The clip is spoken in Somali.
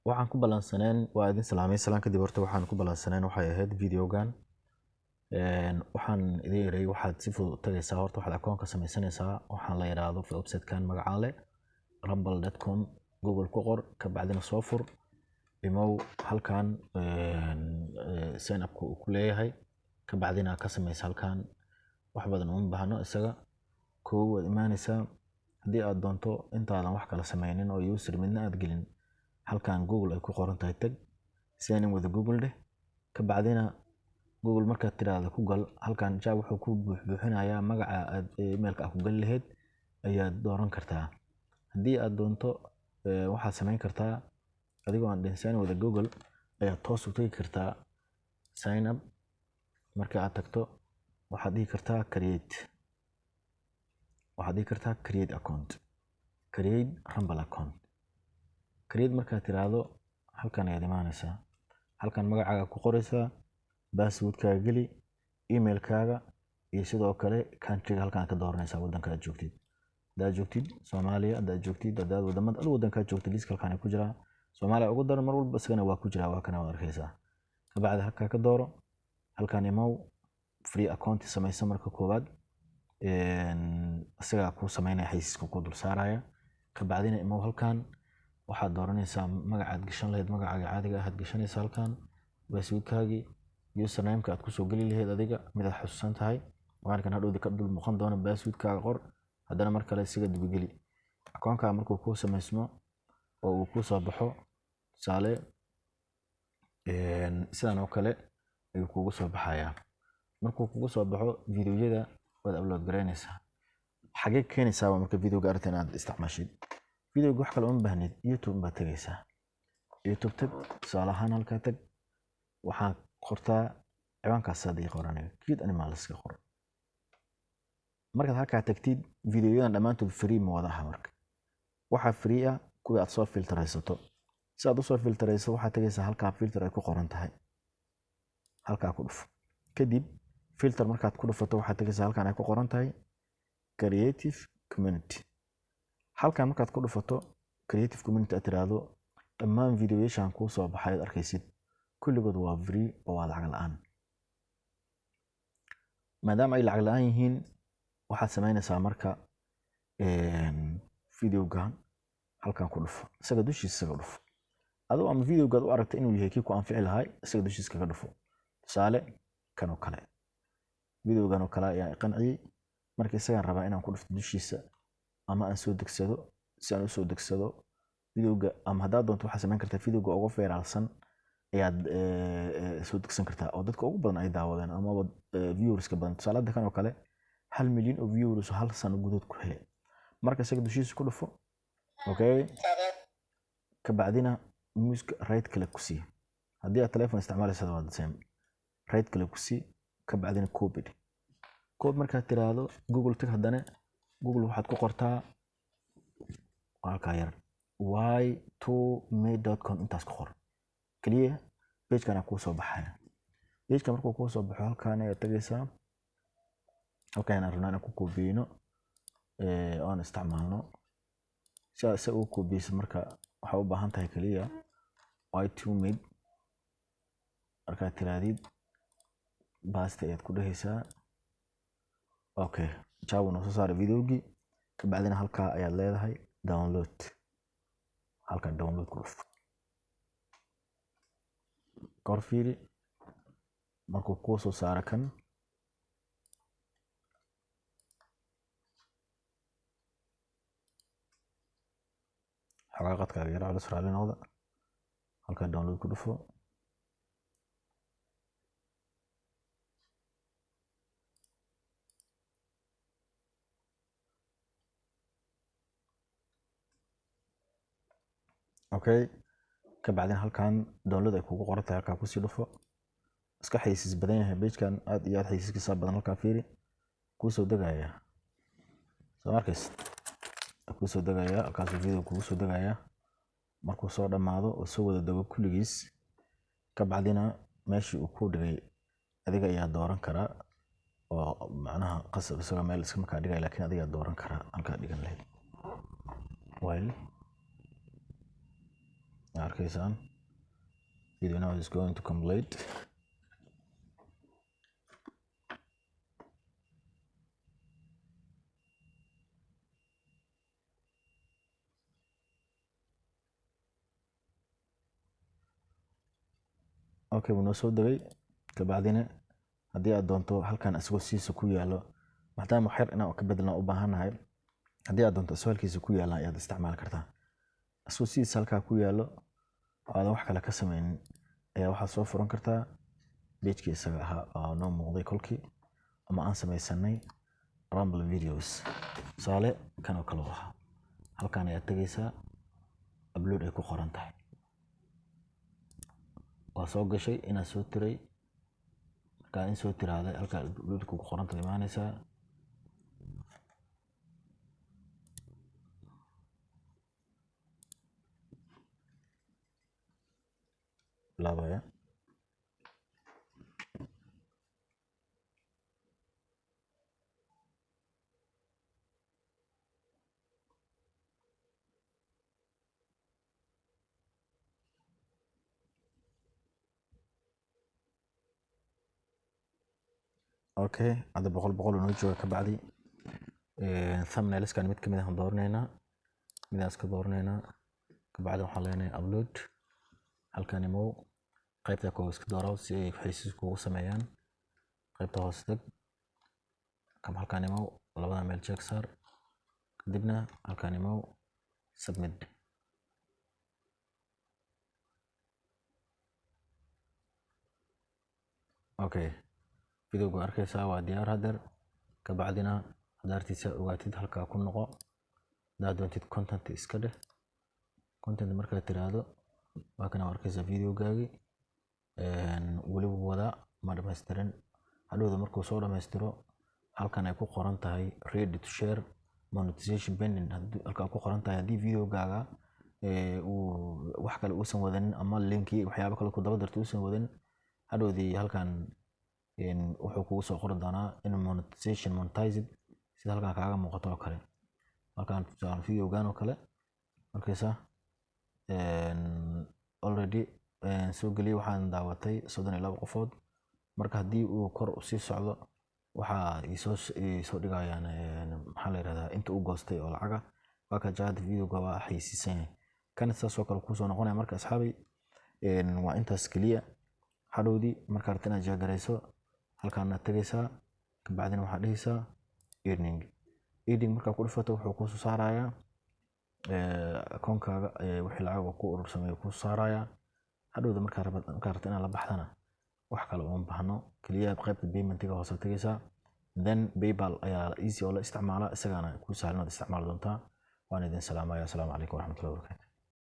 Waxaan ku balansaneen waa idin salaamay. Salaan kadib, horta waxaan ku balansaneen waxay ahayd videogan. Waxaan idin eray, waxaad si fudud u tagaysaa, horta waxaad akoonka samaysanaysaa waxaan la yidhaahdo website-kan magacaan leh, rumble.com. Google ku qor, kabacdina soo fur, imow halkan sign up-ka uu ku leeyahay, kabacdina ka samaysa halkan. Wax badan uma baahno isaga. Kow, waad imaanaysaa haddii aad doonto intaadan wax kala sameynin oo user midna aad gelin, halkan Google ay ku qoran tahay tag, "Sign in with Google" dheh. Kabacdina Google markaad tiraahdo ku gal, halkan ja wuxuu ku buuxbuuxinayaa magaca aad emailka aad ku gali lahayd ayaad dooran kartaa. Haddii aad doonto, waxaad samayn kartaa adigoo aan dhihin "Sign in with Google" ayaad toos u tagi kartaa sign up. Marka aad tagto, waxaad dhihi kartaa create, waxaad dhihi kartaa create account, create Rumble account. Create markaad tiraahdo, halkan ayaad imaanaysaa, halkan magacaaga ku qoraysaa, passwordkaaga geli, emailkaaga iyo sidoo kale countryga halkan ka dooranaysaa, waddanka aad joogtid. Haddaad joogtid Soomaaliya, haddaad joogtid, haddaad wadamada adu waddankaad joogtid, liiska halkan ku jiraa. Soomaaliya ugu daran, mar walba isagana waa ku jiraa, waa kana, waad arkaysaa. Kabacdi halkaa ka dooro, halkan imow, free account samayso. Marka koowaad isagaa kuu sameynaya, xaysiiska kuu dul saaraya. Kabacdina imow halkan, waxaad dooranaysaa magacaad gashan lahayd, magacaaga caadiga ah aad gashanaysaa halkan, passwordkaagii, usernameka aad kusoo geli lahayd, adiga mid aad xusuusan tahay, waana kan hadhowdi ka dul muuqan doona. Passwordkaaga qor, haddana mar kale isaga dibageli. Akoonkaaga markuu kuu samaysmo oo uu kuu soo baxo, tusaale sidan oo kale ayuu kugu soo baxayaa. Markuu kugu soo baxo, videoyada waad upload garaynaysaa. Xagee keenaysaa marka videoga arrinta inaad isticmaashid videoga? Wax kale uma baahnid, YouTube baad tegaysaa. YouTube tag, tusaale ahaan halkaa tag, waxaa qortaa ciwaankaas hadii qoranaya, "cute animals" ka qor. Markaad halkaa tagtid, videoyadan dhammaantood free ma wada aha. Marka waxaa free ah kuwii aad soo filteraysato. Si aad usoo filterayso, waxaad tegaysaa halkaa filter ay ku qoran tahay, halkaa ku dhufo. Kadib filter markaad ku dhufato, waxaad tegaysaa halkan ay ku qoran tahay creative community. Halkan markaad ku dhufato, creative community aad tiraahdo, dhammaan videoyashan kuu soo baxay aad arkaysid kulligood waa free oo waa lacag la-aan. Maadaama ay lacag la-aan yihiin, waxaad samaynaysaa marka videogan halkan ku dhufo, isaga dushiisa isaga dhufo adoo ama videogaad u aragta inuu yahay kii ku anfici lahay, isaga dushiisa kaga dhufo. Tusaale kan oo kale, videogan oo kale ayaa qanciyey. Marka isagaan rabaa inaan ku dhufto dushiisa ama aan soo degsado. Si aan usoo degsado videoga, ama haddaad doonto, waxaad samayn kartaa videoga ugu viralsan ayaad soo degsan kartaa oo dadka ugu badan ay daawadeen amaba viewerska badan. Tusaale hadda kan oo kale 1 milyan oo viewers hal sano gudood ku helay. Marka isaga dushiisa ku dhufo, okay, kabacdina muuska right click ku sii. Haddii aad telephone isticmaalaysa waa the same, right click ku sii, kabacdina copy dheh. Copy markaad tiraahdo, Google tag. Haddana Google waxaad ku qortaa halkaa yar y2me.com. Intaas ku qor keliya, pagekana kuu soo baxaya. Pageka markuu kuu soo baxo, halkaan ayaad tagaysaa. Halkaan aan rabnaa inaan ku koobiyeyno oo aan isticmaalno. Si aad isaga u koobiyeyso, marka waxaa u baahan tahay keliya y2mate markaad tirahdid, paste ayaad ku dhehaysaa. Okay, jaabu noo soo saaray videogii. Kabacdina halkaa ayaad leedahay download, halkaa download ku dhufo. Kor fiiri markuu kuu soo saaro kan. Xogaa qadkaaga yar culus, raali noqda. Halkaa download ku dhufo. Okay, kabacdina halkan download ay kugu qoran tahay, halkaa kusii dhufo. Iska xayisiis badan yahay pagekan, aad iyo aad xayisiiskiisa badan. Halkaa fiiri, kuusoo degaya, soo markays kuusoo degaya, halkaasuu video kugu soo degaya. Markuu soo dhammaado oo soo wada dego kulligiis, kabacdina meeshii uu ku dhigay adiga ayaa dooran karaa, oo macnaha qasab isaga meel iska markaa dhigaya, laakiin adigaa dooran karaa halkaa dhigan lahayd. While Arkaysaan, video now is going to complete. Okay, wuu noo soo degay. Kabacdina haddii aad doonto halkan isagoo siisa ku yaalo, maadaama wax yar inaan ka bedelna u baahannahay, haddii aad doonto isagoo halkiisa ku yaala ayaad isticmaali kartaa. Isagoo sidiisa halkaa ku yaalo oo aadan wax kale ka sameynin ayaa waxaad soo furan kartaa pagekii isaga ahaa oo noo muuqday kolkii ama aan sameysanay Rumble Videos. Tusaale kan oo kale u ahaa, halkan ayaad tegaysaa, upload ay ku qoran tahay, waa soo gashay inaad soo tiray. Markaa in soo tiraahday, halkaa uploadka ku qoran tahay imaanaysaa. Bilaabaya. Okay, hadda 100 100 inoo jooga. Ka bacdi thumbnailskan mid kamid ah dooraneynaa, midaas ka dooraneynaa. Kabacdi waxaan leenahay upload. Halkan imow, qaybta koowaad iska dooro si ay xayeysiis kugu sameeyaan. Qaybta hoose tag, kam halkan imow, labada meel check saar, kadibna halkan imow, submit. Okay, videoga arkaysaa waa diyaar hadeer. Kabacdina hadaartiisa ogaatid, halkaa ku noqo. Hadaad doontid content iska dheh. Content markaad tiraahdo, waa kana, arkaysaa videogaagi weli wuu wadaa, ma dhammaystirin. Hadhowda markuu soo dhammaystiro, halkan ay ku qoran tahay "ready to share, monetization pending" halka ku qoran tahay, haddii videogaaga uu wax kale uusan wadanin ama linki waxyaabo kale ku daba darto uusan wadanin, hadhowdii halkan wuxuu kugu soo qori doonaa in monetization monetized, sida halkan kaaga muuqato oo kale. Halkan tusaale videogan oo kale arkaysaa, already soo geliyay, waxaan daawatay 32 qofood. Marka haddii uu kor usii socdo, waxaa isoo dhigayaan, maxaa la yirahdaa, inta uu goostay oo lacaga. Waa ka jaada, videoga waa xayeysiisan yahay kana saas oo kale kuusoo noqonaya. Marka asxaabay, waa intaas keliya. Hadhowdii markaa rabto inaad jeegarayso, halkaana tegaysaa, kabacdina waxaad dhehaysaa earning. Earning markaa ku dhufato, wuxuu kuusoo saarayaa akoonkaaga wixii lacag oo ku urursamay kuusoo saarayaa. Hadhowda markaa rabto inaad la baxdana, wax kale uma baahno, keliya qaybta paymentiga hoose tegaysaa, then PayPal ayaa easy oo la isticmaala, isagana kuu sahlan inaad isticmaali doontaa. Waan idin salaamaya. Asalaamu calaykum waraxmatullahi wabarakatu.